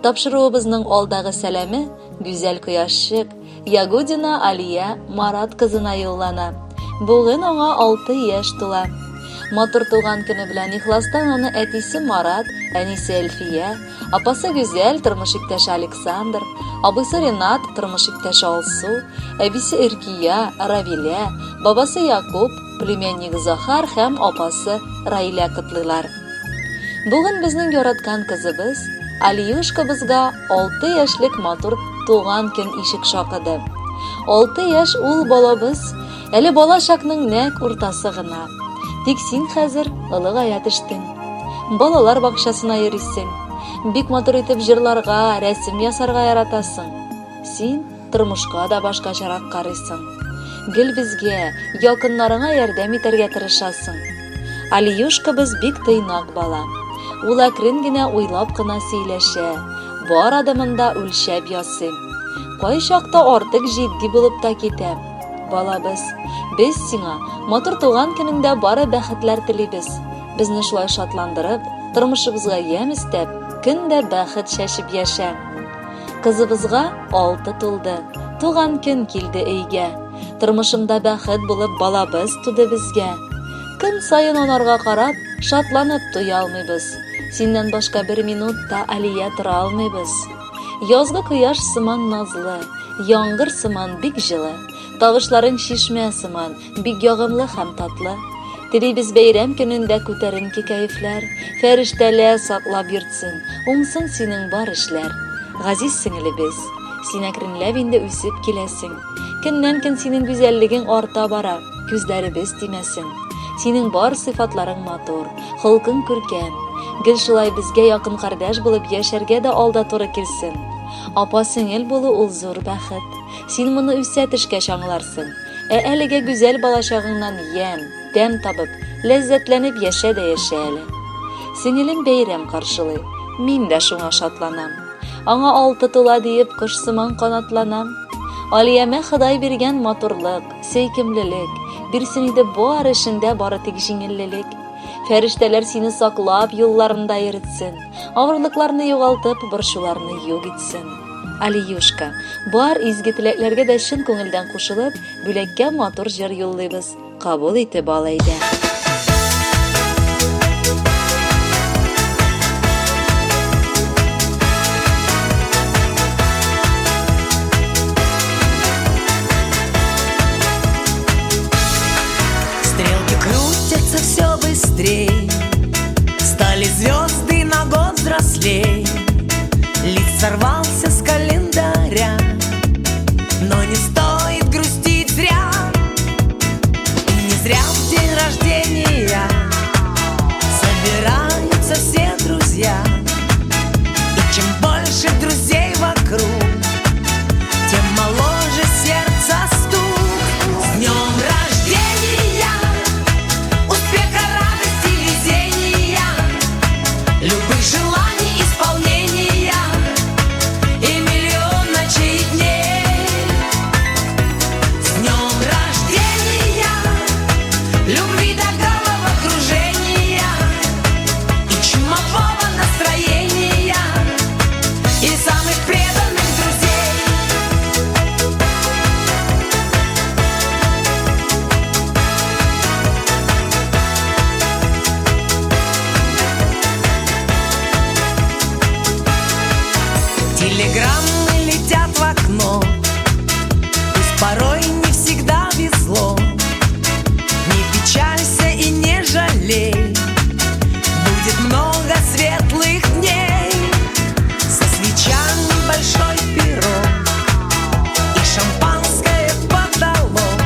Тапшыруыбызның алдагы сәламе гүзәл кояшчык Ягудина Алия Марат кызына юллана. Бүген аңа 6 яшь тула. Матур туган көне белән ихластан аны әтисе Марат, әнисе Әлфия, апасы Гүзәл, тормыш иптәше Александр, абыйсы Ренат, тормыш иптәше Алсу, әбисе Иркия, Равилә, бабасы Якуб, племяннигы Захар һәм апасы Раилә котлыйлар. Бүген безнең яраткан кызыбыз Алиюшкабызга 6 яшьлек матур туган көн ишек шакыды. 6 яшь ул балабыз, әле бала чакның нәкъ уртасы гына. Тик син хәзер олыгая төштең. Балалар бакчасына йөрисең. Бик матур итеп җырларга, рәсем ясарга яратасың. Син тормышка да башкачарак карыйсың. Гел безгә, якыннарыңа ярдәм итәргә тырышасың. Алиюшкабыз бик тыйнак бала. Ул әкрен генә уйлап кына сөйләшә, бар адымын да үлчәп ясый. Кайчакта артык җитди булып та китә. Балабыз, без сиңа матур туган көнеңдә бары бәхетләр телибез. Безне шулай шатландырып, тормышыбызга ямь өстәп, көн дә бәхет чәчеп яшә. Кызыбызга алты тулды. Туган көн килде өйгә. Тормышымда бәхет булып балабыз туды безгә. Көн саен анарга карап, шатланып туя алмыйбыз. Синнән башка бер минут та Алия тора алмыйбыз. Язгы кояш сыман назлы, яңгыр сыман бик җылы. Тавышларың чишмә сыман, Бик ягымлы һәм татлы. Телибез бәйрәм көнендә күтәренке кәефләр, Фәрештәләр саклап йөртсен, уңсын синең бар эшләр. Газиз сеңелебез, син әкренләп инде үсеп киләсең. Көннән-көн синең гүзәллегең арта бара, күзләребез тимәсен. Синең бар сыйфатларың матур, холкың күркәм. Гел шулай безгә якын кардәш булып яшәргә дә алда туры килсен. Апа-сеңел булу ул зур бәхет. Син моны үсә төшкәч аңларсың. Ә әлегә гүзәл балачагыңнан ямь, тәм табып, ләззәтләнеп яшә дә яшә әле. Сеңелем бәйрәм каршылый. Мин дә шуңа шатланам. Аңа алты тула диеп, кош сыман канатланам. Алиямә Ходай биргән матурлык, сөйкемлелек, бирсен иде бар эшендә бары тик җиңеллелек. Фәрештәләр сине саклап юлларында йөртсен, авырлыкларны югалтып, борчуларны юк итсен. Алиюшка, бар изге теләкләргә дә чын күңелдән кушылып, бүләккә матур җыр юллыйбыз. Кабул итеп ал әйдә. Стрелки крутятся все быстрей, Стали звезды на год взрослей. Лист сорвался с календаря, но не стоит грустить зря. И не зря в день рождения собираются все друзья. И чем больше друзей вокруг, тем моложе сердце стук. С днем рождения, успеха, радости, везения, любых желаний исполнения и миллион ночей и дней. С днем рождения, любви до головокружения и чумового настроения и самых преданных друзей. Телеграммы летят в окно, пусть порой не всегда везло. Не печалься и не жалей, будет много светлых дней. Со свечами большой пирог и шампанское потолок.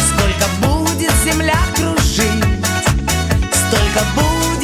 Сколько будет земля кружить, столько будет.